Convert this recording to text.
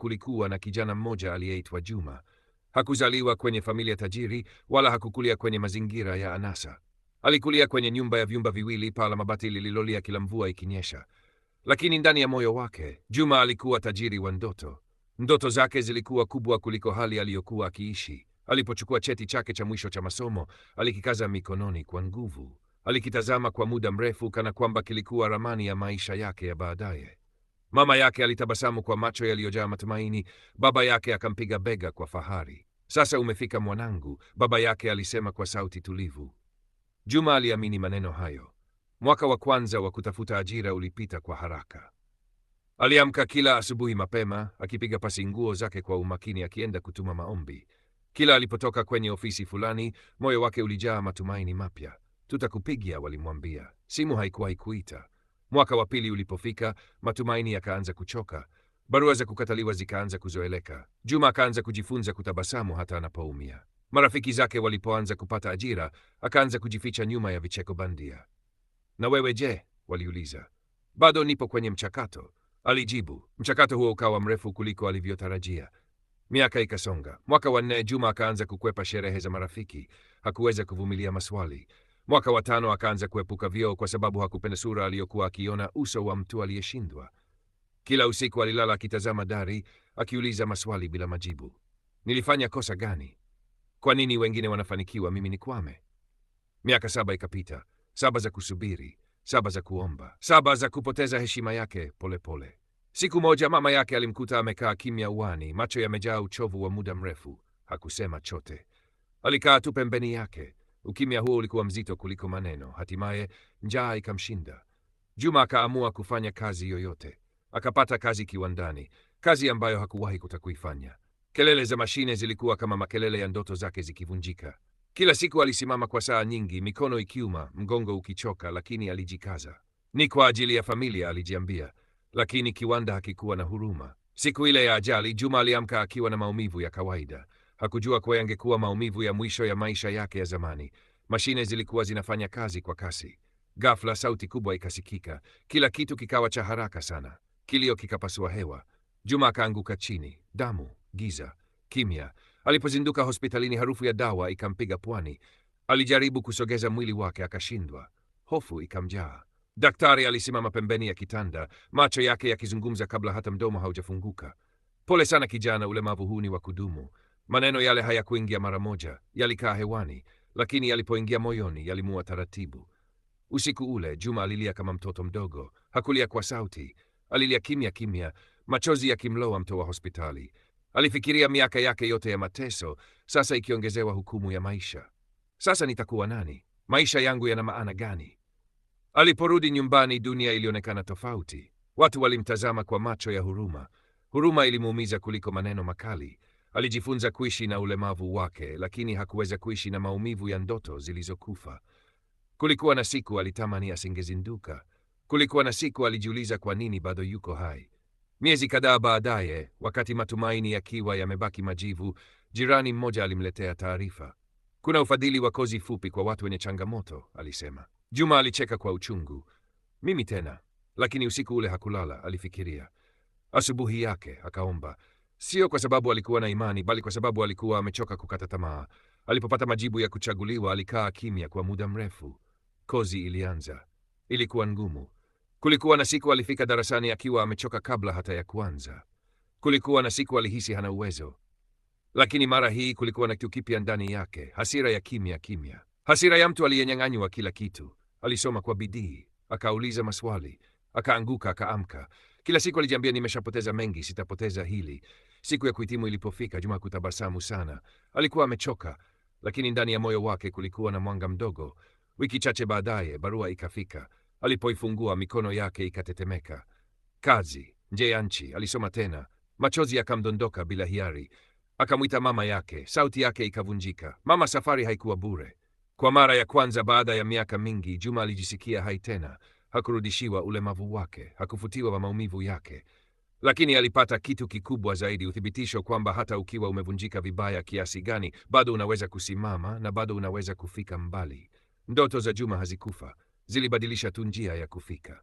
kulikuwa na kijana mmoja aliyeitwa Juma. Hakuzaliwa kwenye familia tajiri wala hakukulia kwenye mazingira ya anasa. Alikulia kwenye nyumba ya vyumba viwili, paa la mabati lililolia kila mvua ikinyesha. Lakini ndani ya moyo wake, Juma alikuwa tajiri wa ndoto. Ndoto zake zilikuwa kubwa kuliko hali aliyokuwa akiishi. Alipochukua cheti chake cha mwisho cha masomo, alikikaza mikononi kwa nguvu. Alikitazama kwa muda mrefu kana kwamba kilikuwa ramani ya maisha yake ya baadaye. Mama yake alitabasamu kwa macho yaliyojaa matumaini. Baba yake akampiga bega kwa fahari. Sasa umefika mwanangu, baba yake alisema kwa sauti tulivu. Juma aliamini maneno hayo. Mwaka wa kwanza wa kutafuta ajira ulipita kwa haraka. Aliamka kila asubuhi mapema, akipiga pasi nguo zake kwa umakini, akienda kutuma maombi. Kila alipotoka kwenye ofisi fulani, moyo wake ulijaa matumaini mapya. Tutakupigia, walimwambia. Simu haikuwahi kuita. Mwaka wa pili ulipofika, matumaini yakaanza kuchoka. Barua za kukataliwa zikaanza kuzoeleka. Juma akaanza kujifunza kutabasamu hata anapoumia. Marafiki zake walipoanza kupata ajira, akaanza kujificha nyuma ya vicheko bandia. Na wewe je? Waliuliza. Bado nipo kwenye mchakato, alijibu. Mchakato huo ukawa mrefu kuliko alivyotarajia. Miaka ikasonga. Mwaka wa nne, Juma akaanza kukwepa sherehe za marafiki. Hakuweza kuvumilia maswali. Mwaka wa tano akaanza kuepuka vyoo kwa sababu hakupenda sura aliyokuwa akiona, uso wa mtu aliyeshindwa. Kila usiku alilala akitazama dari, akiuliza maswali bila majibu. Nilifanya kosa gani? Kwa nini wengine wanafanikiwa, mimi nikwame? Miaka 7 ikapita, 7 za kusubiri, 7 za kuomba, 7 za kupoteza heshima yake polepole pole. Siku moja mama yake alimkuta amekaa kimya uani, macho yamejaa uchovu wa muda mrefu. Hakusema chote, alikaa tu pembeni yake. Ukimya huo ulikuwa mzito kuliko maneno. Hatimaye njaa ikamshinda. Juma akaamua kufanya kazi yoyote. Akapata kazi kiwandani, kazi ambayo hakuwahi kutaka kuifanya. Kelele za mashine zilikuwa kama makelele ya ndoto zake zikivunjika. Kila siku alisimama kwa saa nyingi, mikono ikiuma, mgongo ukichoka, lakini alijikaza. Ni kwa ajili ya familia, alijiambia. Lakini kiwanda hakikuwa na huruma. Siku ile ya ajali, Juma aliamka akiwa na maumivu ya kawaida. Hakujua kuwa yangekuwa maumivu ya mwisho ya maisha yake ya zamani. Mashine zilikuwa zinafanya kazi kwa kasi. Ghafla sauti kubwa ikasikika. Kila kitu kikawa cha haraka sana. Kilio kikapasua hewa. Juma akaanguka chini. Damu, giza, kimya. Alipozinduka hospitalini, harufu ya dawa ikampiga puani. Alijaribu kusogeza mwili wake akashindwa. Hofu ikamjaa. Daktari alisimama pembeni ya kitanda, macho yake yakizungumza kabla hata mdomo haujafunguka. Pole sana kijana, ulemavu huu ni wa kudumu. Maneno yale hayakuingia mara moja, yalikaa hewani, lakini yalipoingia moyoni yalimua taratibu. Usiku ule Juma alilia kama mtoto mdogo. Hakulia kwa sauti, alilia kimya kimya, machozi yakimloa mto wa hospitali. Alifikiria miaka yake yote ya mateso, sasa ikiongezewa hukumu ya maisha. Sasa nitakuwa nani? Maisha yangu yana maana gani? Aliporudi nyumbani, dunia ilionekana tofauti. Watu walimtazama kwa macho ya huruma. Huruma ilimuumiza kuliko maneno makali. Alijifunza kuishi na ulemavu wake, lakini hakuweza kuishi na maumivu ya ndoto zilizokufa. Kulikuwa na siku alitamani asingezinduka. Kulikuwa na siku alijiuliza kwa nini bado yuko hai. Miezi kadhaa baadaye, wakati matumaini yakiwa yamebaki majivu, jirani mmoja alimletea taarifa. Kuna ufadhili wa kozi fupi kwa watu wenye changamoto, alisema. Juma alicheka kwa uchungu. Mimi tena? Lakini usiku ule hakulala, alifikiria. Asubuhi yake akaomba. Sio kwa sababu alikuwa na imani, bali kwa sababu alikuwa amechoka kukata tamaa. Alipopata majibu ya kuchaguliwa, alikaa kimya kwa muda mrefu. Kozi ilianza. Ilikuwa ngumu. Kulikuwa na siku alifika darasani akiwa amechoka kabla hata ya kuanza. Kulikuwa na siku alihisi hana uwezo. Lakini mara hii kulikuwa na kitu kipya ndani yake, hasira ya kimya kimya. Hasira ya mtu aliyenyang'anywa kila kitu. Alisoma kwa bidii, akauliza maswali, akaanguka, akaamka. Kila siku alijiambia, nimeshapoteza mengi, sitapoteza hili. Siku ya kuhitimu ilipofika, Juma kutabasamu sana. Alikuwa amechoka, lakini ndani ya moyo wake kulikuwa na mwanga mdogo. Wiki chache baadaye, barua ikafika. Alipoifungua, mikono yake ikatetemeka. Kazi nje ya nchi, alisoma tena. Machozi yakamdondoka bila hiari. Akamwita mama yake, sauti yake ikavunjika. Mama, safari haikuwa bure. Kwa mara ya kwanza baada ya miaka mingi, Juma alijisikia hai tena. Hakurudishiwa ulemavu wake, hakufutiwa wa maumivu yake, lakini alipata kitu kikubwa zaidi, uthibitisho kwamba hata ukiwa umevunjika vibaya kiasi gani, bado unaweza kusimama na bado unaweza kufika mbali. Ndoto za Juma hazikufa, zilibadilisha tu njia ya kufika.